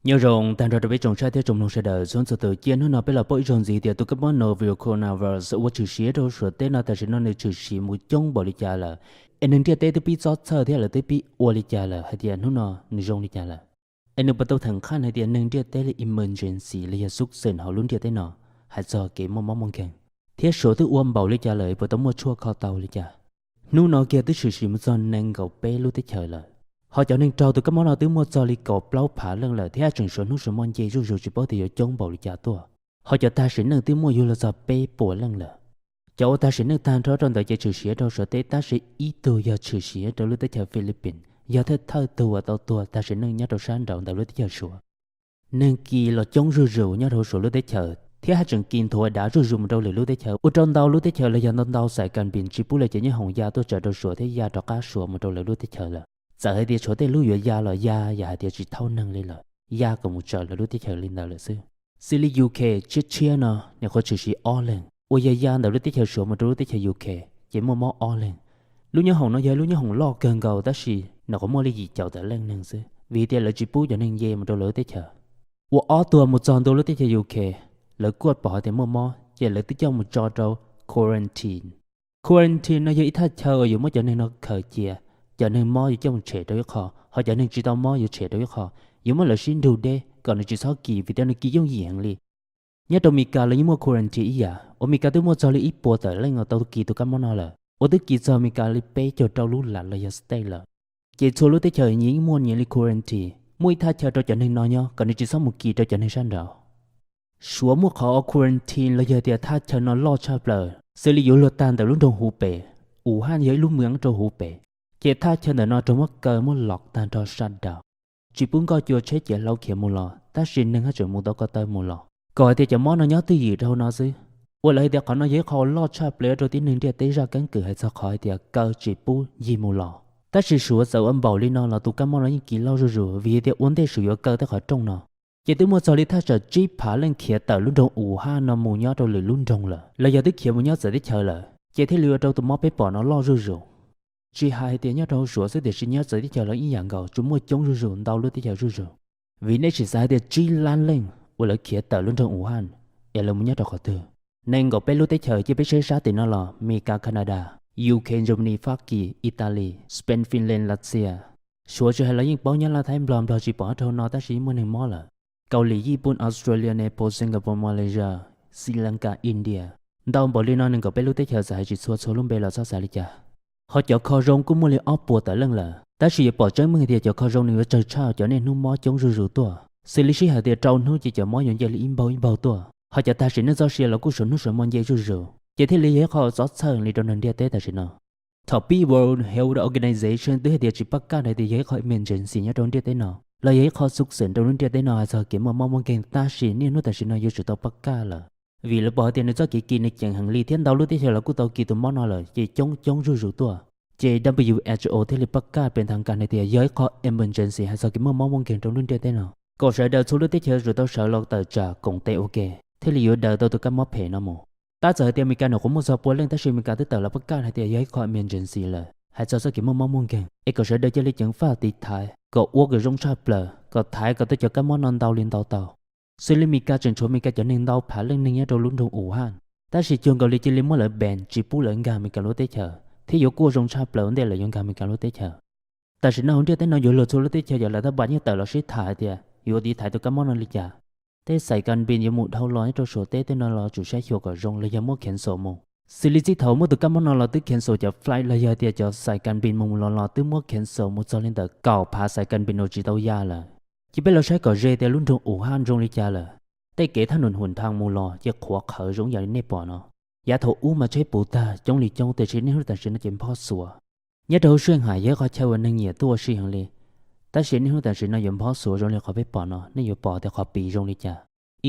Nyob zoo tag nrho rau peb tsoom saib thiab tsoom mloog sawv daws txhua txhua tus. Cia hnub no peb los paub ib zaug ntxiv tias tus kab mob novel coronavirus uas tshwm sim rau suav teb no tam sim no nws tshwm sim mus coob npaum li cas lawm, es neeg ntiaj teb twb pib txob txhawj thiab lawv twb pib ua li cas lawm, hais tias hnub no nws zoo li cas lawm, es nws puas tau theem qhaj hais tias neeg ntiaj teb li emergency los yog xub xeem hauv lub ntiaj teb no hais txog kev muaj mob muaj nkeeg, thiab suav twb ua npaum li cas lawm, puas tau muaj tshuaj kho tau li cas. Hnub no kiag twb tshwm sim mus txog nees nkaum peb lub teb chaws lawm, ho cov neeg raug tus kab mob no twb muaj txog li kaum plaub phav leej lawm, thiab tseem suav hnub suav hmo nce zuj zus tsis paub tias yuav coob npaum li cas tuaj. Ho cov tag sim neej twb muaj yuav luag txog peb puas leej lawm. Cov uas tag sim neej tag nrho rau ntawd ces tshwm sim rau suav teb, tab sis ib tug yog tshwm sim rau lub teb chaws Philippines, yog thawj thawj tug uas tau tuag tag sim neej nyob rau sab nraud ntawm lub teb chaws suav. Neeg kis los coob zuj zus nyob rau suav lub teb chaws, thiab haj tseem kis nthuav dav zuj zus mus rau lwm lub teb chaws, ua rau ntau lub teb chaws los yog ntau ntau xais kas npis tsis pub lawv cov nyooj hoom ya tuaj tsaws rau suav thiab ya rov qab suav mus rau lawv lub teb chaws lawm. Txawm hais tias tshuav tej lub yuav ya los ya yam hais tias tsis thaub neeg li lawm, ya kom mus tsaws lawv lub teb chaws li ntawd lawm xwb. Xws li UK tshiab tshiab no, nyuam qhuav tshwm sim ob leeg uas yog ya ntawm lub teb chaws suav mus rau lub teb chaws UK, ces muaj mob ob leeg. Lub nyooj hoom no yog lub nyooj hoom loj kawg nkaus, tab sis nyuam qhuav muaj li yim caum tawm leej neeg xwb, vim tias lawv tsis pub cov neeg nce mus rau lawv lub teb chaws. Ua ob tuag mus txog ntua lub teb chaws UK, lawv kuaj pom hais tias muaj mob, ces lawv twb coj mus tso rau quarantine. Quarantine no yog ib thaj chaw uas yuav muab cov neeg no khaws cia, cov neeg mob yuav coj mus tshem rau ib qho, ho cov neeg tsis tau mob yuav tshem rau ib qho, yuav muab lawv sib nrug deb kom nws tsis txhob kis, vim tias nws kis yooj yim heev li. Nyob rau Meskas los yeej muaj quarantine ib yam, uas Meskas twb muaj txog li ib puas tawm leej uas tau kis tus kab mob no lawm, uas twb kis txog Meskas li peb caug rau lub lam los yog state lawm. Ces txhua lub teb chaws yeej muaj nyias li quarantine, muaj ib thaj chaw rau cov neeg no nyob kom nws tsis txhob mus kis rau cov neeg sab nraud. Suav muaj qhov ua quarantine los yog tias thaj chaw no loj tshaj plaws, xws li yuav luag tag ntawm lub nroog Hubei. Wuhan yog ib lub moos rau Hubei, ces thaj chaw ntawm no raug muab kaw muab lock tag nrho shutdown, tsis pub nkoj cua tsheb ciav hlau khiav mus los, tab sis neeg haj tseem mus tau ko taw mus los, kom hais tias cov mob no nyob twj ywm rau hauv no xwb. Ua lawv hais tias qhov no yog ib qho loj tshaj plaws rau tib neeg ntiaj teb zaj keeb kwm hais txog qhov hais tias kaw tsis pub yig mus los. Tab sis suav txawm ua npaum li no los tus kab mob no yeej kis loj zuj zus, vim tias ua ntej suav yuav kaw tej qhov rooj no, ces twb muaj txog li thaj tsam tsib phav leej khiav tawm lub nroog Wuhan no mus nyob rau lwm lub nroog lawm, los yog twb khiav mus nyob txawv teb chaws lawm, ces thiaj li ua rau tus mob peb pom no loj zuj zus. Tsis hais hais tias nyob rau suav xwb, tiam sis nyob txawv teb chaws los yeej yam nkaus, tsuas muaj coob zuj zus ntau lub teb chaws zuj zus. Vim nej sim xav hais tias tsib lab leej uas lawv khiav tawm lub nroog Wuhan, es lawv mus nyob rau qhov twg? Nees nkaum peb lub teb chaws, cia peb saib sab tim no los, Meskas, Canada, UK, Germany, Fab Kis, Italy, Spain, Finland, Latvia. Suav tsis hais los yeej paub, nyob Laj Thaib, Nplog, Nplog tsis pom rau no tab sis yeej muaj neeg mob lawm. Kaus Lim, Yiv Pun, Australia, Nepal, Singapore, Malaysia, Sri Lanka, India. Ntau npaum li no nees nkaum peb lub teb chaws, txawm hais tsis txhua txhua lub npe los txhob xav li cas. Ho cov kho zoo kuj muaj li ob puas tawm leej lawm, tab sis yuav pom tseeb meej tias cov kho zoo nws yuav tsawg tshaj cov niaj hnub mob coob zuj zus tuaj. Xws li sib hais tias rau hnub ces cov mob yuav nce li ib npaug ib npaug tuaj, ho cov tag sim neej txoj sia los kuj suav hnub suav hmo nce zuj zus, ces thiaj li yog ib qho txob txhawj li rau neeg ntiaj teb tam sim no. Thaum pib World Health Organization twb hais tias tsis pab kaj hais tias yog ib qho emergency nyob rau ntiaj teb no, los yog ib qho xub xeem rau lub ntiaj teb no hais txog kev muaj mob muaj nkeeg, tab sis niaj hnub tam sim no yuav tsum tau pab kaj lawm, vim lawv pom hais tias nws txoj kev kis nws ceev heev li thiab ntau lub teb chaws los kuj tau kis tus mob no lawm, ces coob coob zuj zus tuaj. Ces WHO thiaj li pab kaj pes thas kas hais tias yog ib qho emergency hais txog kev muaj mob muaj nkeeg rau lub ntiaj teb no, kom sawv daws txhua lub teb chaws yuav tsum tau sawv los tawm tsam koom tes ua ke, thiaj li yuav daws tau tus kab mob phem no mus. Tab txawm hais tias Meskas nyuam qhuav muaj txog pua leej, tab sis Meskas twb tawm los pab kaj hais tias yog ib qho emergency lawm hais txog txoj kev muaj mob muaj nkeeg, es kom sawv daws cia li ceev faj tiv thaiv kom ua kom zoo tshaj plaws, kom thaiv kom tau cov kab mob no ntau li ntau tau. Xws li Meskas tseem tshuav Meskas cov neeg ntau phav leej neeg nyob rau lub nroog Wuhan, tab sis cuag nkaus li cia li muab lawv ban tsis pub lawv nkag Meskas lub teb chaws, thiab yuav kuaj zoo tshaj plaws ua ntej lawv yuav nkag Meskas lub teb chaws. Tam sim no hauv ntiaj teb no yuav luag txhua lub teb chaws, cov lav thab npas yeej tawm los sib tham hais tias yuav tiv thaiv tus kab mob no li cas. Tej xais kas npis yuav mus dhau los nyob rau suav teb tej no los tsum saib xyuas kom zoo los yog muab cancel mus. Xws li txij thaum muaj tus kab mob no los twb cancel cov flight los yog tias cov xais kas npis mus mus los los twb muab cancel mus txog li ntawm kaum phav xais kas npis uas tsis tau ya lawm. Ces peb los saib kom ze tias lub nroog Wuhan zoo li cas lawm. Tej kev thaj num hum thas mus los ces qhuav qhawv zoo yam li nej pom no. Yav thaum ub mas tsheb puv tag coob li coob, tiam sis niaj hnub tam sim no ces nphob xuav. Nyob rau hauv Shanghai yog ib qhov chaw uas neeg nyiam tuaj ua si heev li, tab sis niaj hnub tam sim no yuav nphob xuav zoo li qhov peb pom no, nej yuav pom tias qhov pis zoo li cas.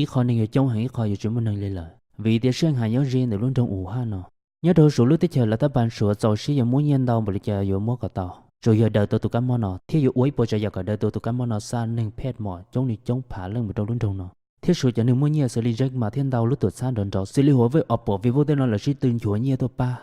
Ib qho neeg yuav coob heev, ib qho yuav tsis muaj neeg li lawm, vim tias Shanghai nyob ze ntawm lub nroog Wuhan no. Nyob rau suav lub teb chaws lav thab npas suav txaus siab yuav muab nyiaj ntau npaum li cas yuav muab kom tau, tsuas yog daws tau tus kab mob no thiab yuav ua ib puas tsav yam kom daws tau tus kab mob no xa neeg phet mos coob li coob phav leej mus rau lub nroog no. Thiab suav cov neeg muaj nyiaj xws li Jack Ma thiab ntau lub tuam txhab nrov nrov xws li Huawei, Oppo, Vivo tej no lawv sib tw nchuav nyiaj tuaj pab.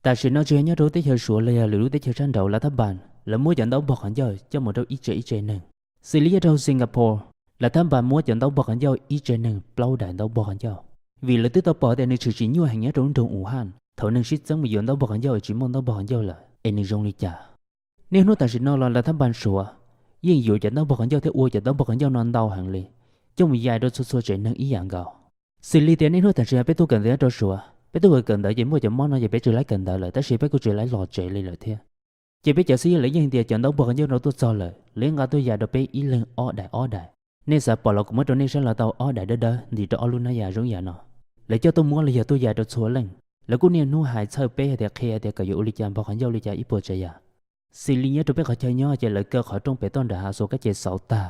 Tam sim no tsis hais nyob rau teb chaws suav los yog lwm lub teb chaws sab nraud, lav thab npas lawv muab cov ntaub npog qhov ncauj coj mus rau ib tsev ib tsev neeg. Xws li nyob rau Singapore, Lav Thab Npas muab cov ntaub npog qhov ncauj ib tsev neeg plaub daim ntaub npog qhov ncauj, vim lawv twb tau pom tias nws tshwm sim nyuaj heev nyob rau lub nroog Wuhan. Thaum neeg sib txeeb mus yuav ntaub npog qhov ncauj es tsis muaj ntaub npog qhov ncauj lawm es nws zoo li cas? Niaj hnub tam sim no los Lav Thab Npas Suav yeej yuav cov ntaub npog qhov ncauj thiab ua cov ntaub npog qhov ncauj no ntau heev li, coj mus yais rau txhua txhua tsev neeg ib yam nkaus. Xws li tias niaj hnub tam sim no peb tuaj kawm ntawv rau Suav, peb tuaj kawm ntawv ces muaj cov mob no ces peb tsis laib kawm ntawv lawm tab sis peb kuj tsis laib los tsev li lawm thiab. Ces peb cov xib hwb lawv yeej tias cov ntaub npog qhov ncauj no tuaj txog lawm, lawv yeej nqa tuaj yais rau peb ib leeg ob daim ob daim. Nej xav pom los kuv muab rau nej saib los tau ob daim dawb dawb ntim rau ob lub hnab yas zoo yam no. Lawv coj tuaj muab los yog tuaj yais rau txhua leej. Lawv kuj niaj hnub hais txhawj peb hais tias qhia tias kom yuav ua li cas npog qhov ncauj li cas ib puas tsav yam. Xws li nyob rau peb qhov chaw nyob ces lawv kaw qhov rooj pem toj nram hav xuas kab ces xauv tag,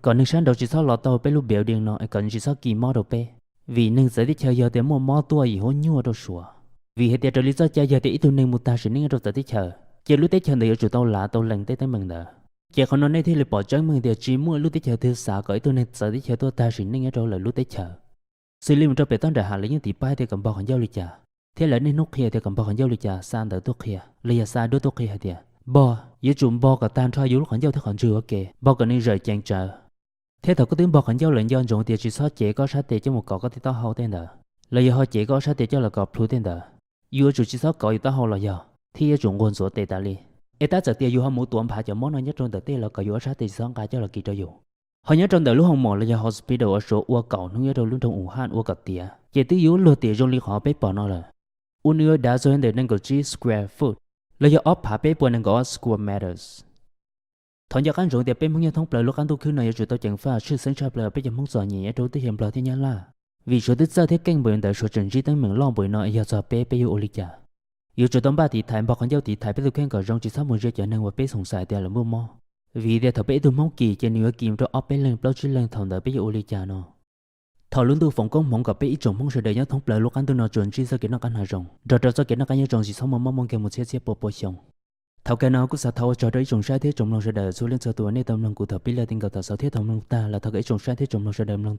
kom neeg sab nraud tsis txhob los tau peb lub building no es kom nws tsis txhob kis mob rau peb. Vim neeg txawv teb chaws yog tias muaj mob tuaj yim huab nyuaj rau Suav. Vim hais tias raws li txoj cai yog tias ib tug neeg mus tag sim neej rau txawv teb chaws, ces lub teb chaws ntawd yuav tsum tau lav tau lees tej teeb meem ntawd. Ces qhov no nej thiaj li pom tseeb meej tias tsis muaj ib lub teb chaws twg xav kom ib tug neeg txawv teb chaws tuaj tag sim neej nyob rau lawv lub teb chaws. Xws li mus rau pem toj nram hav lawv yeej tiv pab tias kom npog qhov ncauj li cas, thiab lawv niaj hnub qhia tias kom npog qhov ncauj li cas, xa ntawv tuaj qhia los yog xa duab tuaj qhia hais tias npog, yuav tsum npog kom tag nrho yus lub qhov ncauj thiab qhov ntswg ua ke, npog kom nws zawm ceev tsawv. Thiab thaum koj twb npog qhov ncauj lawm nco ntsoov tias tsis txhob cev koj ob sab tes coj mus kov koj tej taub hau tej ntawd, los yog ho cev koj ob sab tes coj los kov plhu tej ntawd. Yuav tsum tsis txhob kov yus taub hau los yog, thiab yuav tsum nquag ntxuav tes tas li. Es tab txawm tias yus ho mus tuav nphav cov mob no nyob rau ntawm tej los kom yus ob sab tes tsis txhob nqa coj los kis rau yus. Ho nyob rau ntawm lub hoo mom los yog hospital uas Suav ua kaum hnub nyob rau lub nroog Wuhan ua kom tiav, ces twb yuav luag tiav zoo li qhov peb pom no lawm. Ua nws yuav dav txog li ntawm nees nkaum tsib square foot, los yog ob phav peb puas nees nkaum ob square meters. Thov nco qab ntsoov tias peb Hmoob nyob thoob plaws lub qab ntuj khwb no yuav tsum tau ceev faj tshwj xeeb tshaj plaws peb cov Hmoob txom nyem nyob rau lub teb chaws Nplog thiab Nyab Laj. Vim Suav twb txawj thiab keej npaum li ntawd Suav tseem ntsib teeb meem loj npaum li no es yog txog peb, peb yuav ua li cas? Yuav tsum tau npaj tiv thaiv, npog qhov ncauj tiv thaiv peb tus kheej kom zoo tsis txhob mus ntsia cov neeg uas peb xoom xaiv tias lawv muaj mob. Vim tias thaum peb ib tug Hmoob kis ces nws yuav kis mus rau ob peb leeg plaub tsib leeg, thaum ntawd peb yuav ua li cas no? Thov lub ntuj foom koob hmoov kom peb ib tsoom Hmoob sawv daws nyob thoob plaws lub qab ntuj no tsuas ntsib txoj kev noj qab haus zoo, nrog rau txoj kev noj qab nyob zoo tsis txhob muaj mob muaj nkeeg mus txhiab txhiab pua pua xyoo. Thaum kawg no kuj xav thov ua tsaug rau ib tsoom saib thiab tsoom mloog sawv daws txhua leej txhua tus uas nej tau mloog kuv thaum pib los ti nkaus thaum xaus thiab thaum mloog tag los thov kom ib tsoom saib thiab tsoom mloog sawv daws mloog